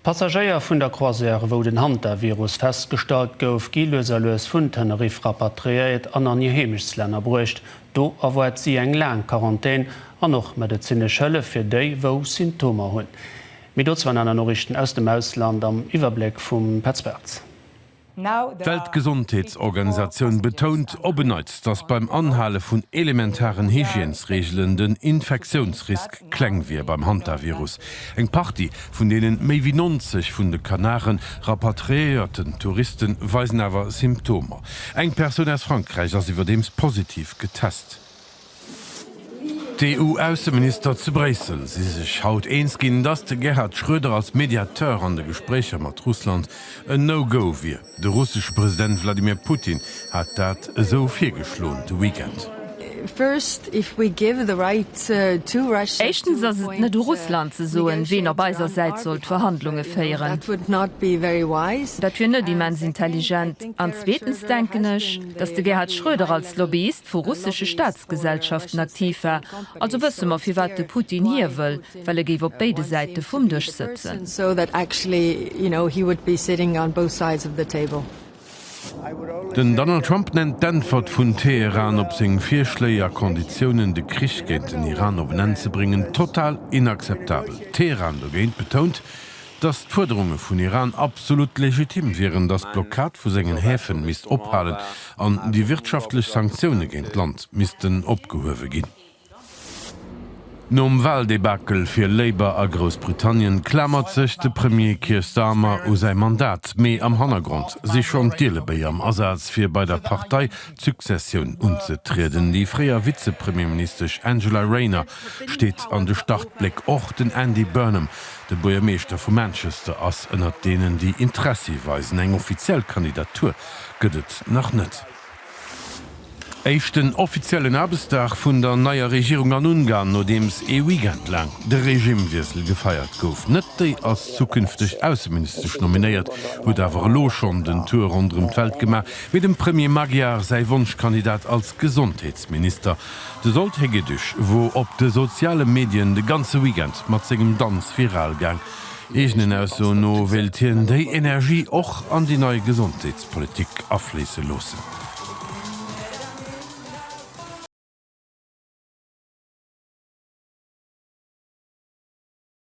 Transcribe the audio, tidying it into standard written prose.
D'Passagéier vun der Croisière, wou den Hantavirus festgestallt gouf, gi lues a lues vun Tenerife rapatriéiert an an hir Heemechtslänner bruecht. Do erwaart si eng laang Quarantän an och medezinesch Hëllef fir déi, wou Symptomer hunn. Méi dozou an aner Noriichten aus dem Ausland am Iwwerbléck vum Petz Bartz. D'Weltgesondheetsorganisatioun betount op en Neits, datt beim Anhale vun elementaren Hygiènesreegelen den Infektiounsrisk kleng wier beim Hantavirus. Eng Partie vun deenen méi wéi 90 vun de Kanaren rapatriéierten Touriste weisen awer Symptomer. Eng Persoun aus Frankräich ass iwwerdeems positiv getest. D'EU-Ausseminister zu Bréissel si sech haut eens ginn, datt de Gerhard Schröder als Mediateur an de Gespréicher mat Russland en No-Go wier. De russesche President Wladimir Putin hat dat esou virgeschloen de Weekend. Éischtens ass et net u Russland ze soen, ween op eiser Säit soll d'Verhandlunge féieren. Dat wier net immens intelligent. An zweetens denken ech, datt de Gerhard Schröder als Lobbyist vu russesche Staatsgesellschaften aktiv war, also wësse mer firwat de Putin hie wëll, well e géif op béide Säite vum Dësch sëtzen. Den Donald Trump nennt d'Äntwert vun Teheran op seng Virschléi a Konditiounen, de Krich géint den Iran op en Enn ze bréngen, total inakzeptabel. Teheran dogéint betount, Datt d'Fuerderunge vun Iran absolut legitim wieren, datt d'Blockad vu sengen Häfen misst ophalen an déi wirtschaftlech Sanktioune géint d'Land missten opgehuewe ginn. Nom Waldebakel fir Labour a Groussbritannien klamert sech de Premier Keir Starmer u säi Mandat, mee am Hannergrond si schonn d'Ielebéi am Asaz, fir bei der Partei d'Successioun unzetrieden. Déi fréier Vizepremierministesch Angela Rayner steet an de Startbléck, och den Andy Burnham De Buergermeeschter vu Manchester ass ënnert deenen, déi Interessi weisen. Eng offiziell Kandidatur gëtt et nach net. Éischten offiziellen Aarbechtsdag vun der neier Regierung an Ungarn, nodeems ee Weekend laang de Regimmwiessel gefeiert gouf. Net déi als zukünfteg Ausseministesch nominéiert, huet awer elo schonn den Tour ronderëm d'Welt gemaach, mee dem Premier Magyar säi Wonschkandidat als Gesondheetsminister. De Zsolt Hegedüs wor op de soziale Medien de ganze Weekend mat sengem Danz viral gaang. Eegenen Aussoen no wéilt hien déi Energie och an déi nei Gesondheetspolitik afléisse loossen.